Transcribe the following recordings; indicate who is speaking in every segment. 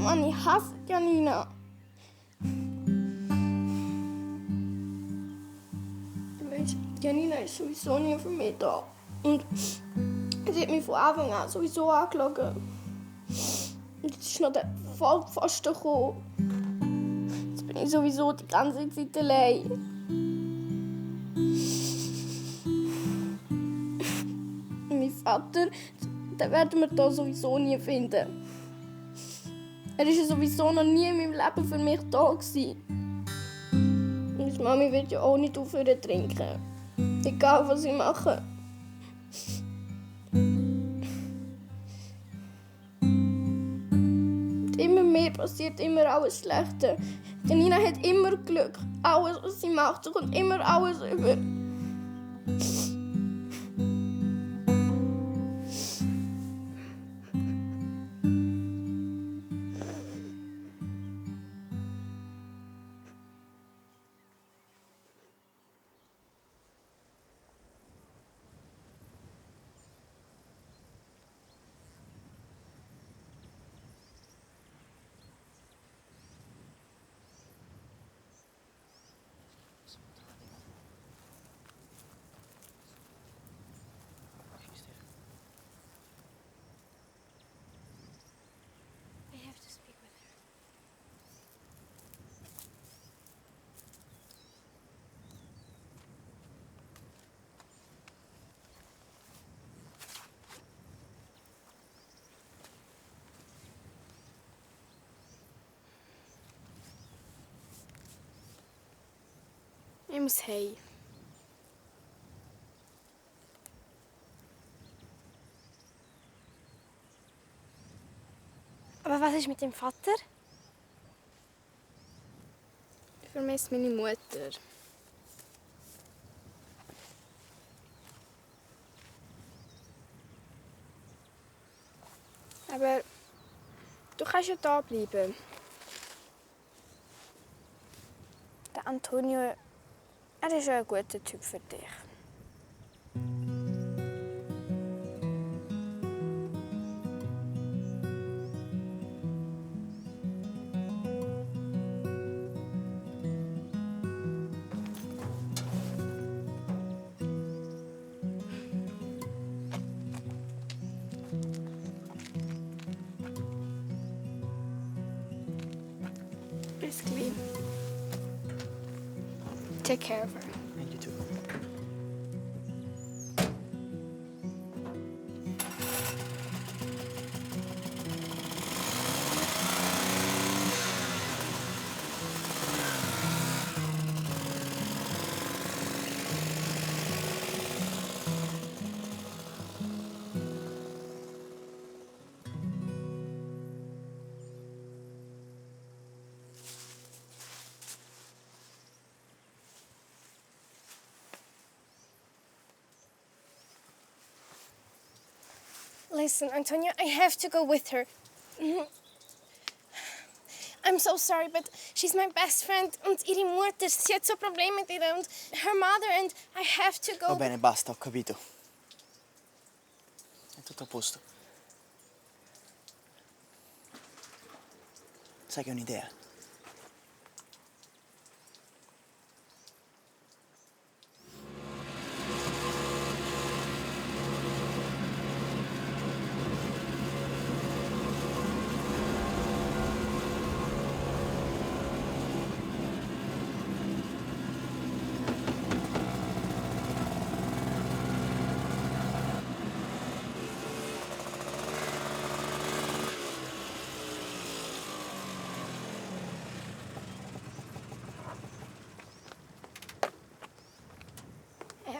Speaker 1: Mann, ich hasse Janina. Weißt, Janina ist sowieso nie für mich da. Und sie hat mich von Anfang an sowieso angelogen. Und jetzt ist noch der Vollpfosten gekommen. Jetzt bin ich sowieso die ganze Zeit allein. Mein Vater, den werden wir hier sowieso nie finden. Er war ja sowieso noch nie in meinem Leben für mich da gewesen. Und meine Mami wird ja auch nicht aufhören zu trinken. Egal, was ich mache. Und immer mehr passiert immer alles Schlechte. Janina hat immer Glück. Alles, was sie macht, sie kommt immer alles über. Ich muss heim.
Speaker 2: Aber was ist mit dem Vater?
Speaker 1: Ich vermisse meine Mutter. Aber du kannst ja da bleiben.
Speaker 2: Der Antonio, er ist ein guter Typ für dich.
Speaker 1: Bis gleich. Take care of her.
Speaker 3: And you too.
Speaker 2: Listen, Antonio, I have to go with her. I'm so sorry, but she's my best friend. Und ihre Mutter, sie hat so Probleme mit ihr. Und her mother, and I have to go.
Speaker 3: Va bene, basta, ho capito. È tutto a posto. Sai che ho un'idea.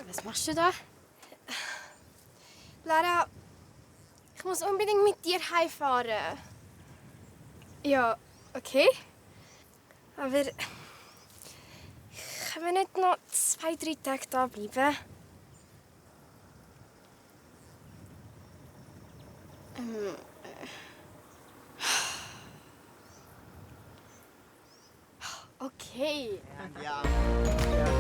Speaker 2: Was machst du da? Lara, ich muss unbedingt mit dir heimfahren.
Speaker 1: Ja, okay.
Speaker 2: Aber können wir nicht noch 2-3 Tage da bleiben?
Speaker 1: Okay.
Speaker 3: Andiamo.